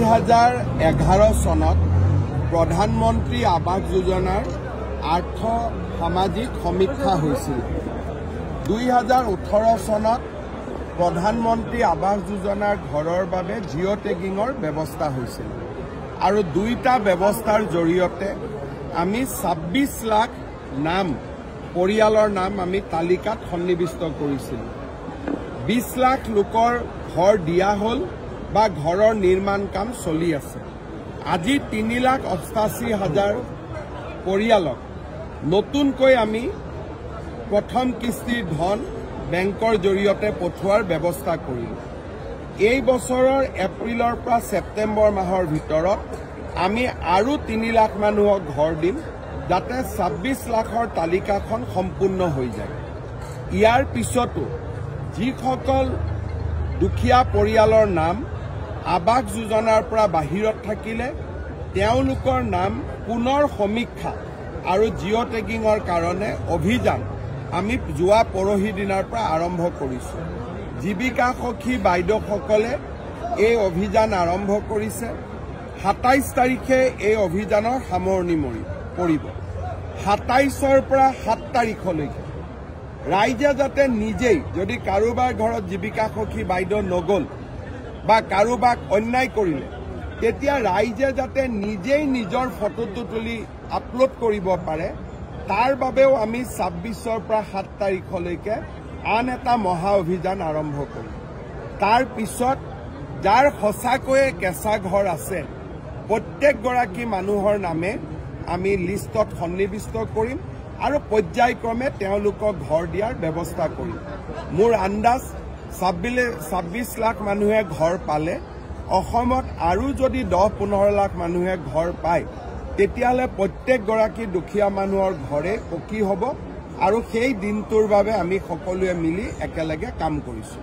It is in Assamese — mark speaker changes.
Speaker 1: 2011 চনত প্ৰধানমন্ত্ৰী আৱাস যোজনাৰ আৰ্থ সামাজিক সমীক্ষা হৈছিল। 2018 চনত প্ৰধানমন্ত্ৰী আৱাস যোজনাৰ ঘৰৰ বাবে জিঅ' টেগিঙৰ ব্যৱস্থা হৈছিল আৰু দুইটা ব্যৱস্থাৰ জৰিয়তে আমি 26 লাখ নাম, পৰিয়ালৰ নাম আমি তালিকাত সন্নিৱিষ্ট কৰিছিলোঁ। 20 লাখ লোকৰ ঘৰ দিয়া হ'ল বা ঘৰৰ নিৰ্মাণ কাম চলি আছে। আজি 3,88,000 পৰিয়ালক নতুনকৈ আমি প্ৰথম কিস্তিৰ ধন বেংকৰ জৰিয়তে পঠোৱাৰ ব্যৱস্থা কৰিলোঁ। এই বছৰৰ এপ্ৰিলৰ পৰা ছেপ্টেম্বৰ মাহৰ ভিতৰত আমি আৰু 3 লাখ মানুহক ঘৰ দিম, যাতে 26 লাখৰ তালিকাখন সম্পূৰ্ণ হৈ যায়। ইয়াৰ পিছতো যিসকল দুখীয়া পৰিয়ালৰ নাম আৱাস যোজনাৰ পৰা বাহিৰত থাকিলে, তেওঁলোকৰ নাম পুনৰ সমীক্ষা আৰু জিঅ' টেগিঙৰ কাৰণে অভিযান আমি যোৱা পৰহি দিনাৰ পৰা আৰম্ভ কৰিছোঁ। জীৱিকা সখী বাইদেউসকলে এই অভিযান আৰম্ভ কৰিছে। 27 তাৰিখে এই অভিযানৰ সামৰণি পৰিব। 27ৰ পৰা 7 তাৰিখলৈকে ৰাইজে যাতে নিজেই, যদি কাৰোবাৰ ঘৰত জীৱিকা সখী বাইদেউ নগ'ল বা কাৰোবাক অন্যায় কৰিলে, তেতিয়া ৰাইজে যাতে নিজেই নিজৰ ফটোটো তুলি আপলোড কৰিব পাৰে, তাৰ বাবেও আমি 26ৰ পৰা 7 তাৰিখলৈকে আন এটা মহা অভিযান আৰম্ভ কৰিম। তাৰ পিছত যাৰ সঁচাকৈয়ে কেঁচা ঘৰ আছে, প্ৰত্যেকগৰাকী মানুহৰ নামে আমি লিষ্টত সন্নিৱিষ্ট কৰিম আৰু পৰ্যায়ক্ৰমে তেওঁলোকক ঘৰ দিয়াৰ ব্যৱস্থা কৰিম। মোৰ আন্দাজ 26 লাখ মানুহে ঘৰ পালে, অসমত আৰু যদি 10-15 লাখ মানুহে ঘৰ পায়, তেতিয়াহ'লে প্ৰত্যেকগৰাকী দুখীয়া মানুহৰ ঘৰে পকী হ'ব আৰু সেই দিনটোৰ বাবে আমি সকলোৱে মিলি একেলগে কাম কৰিছোঁ।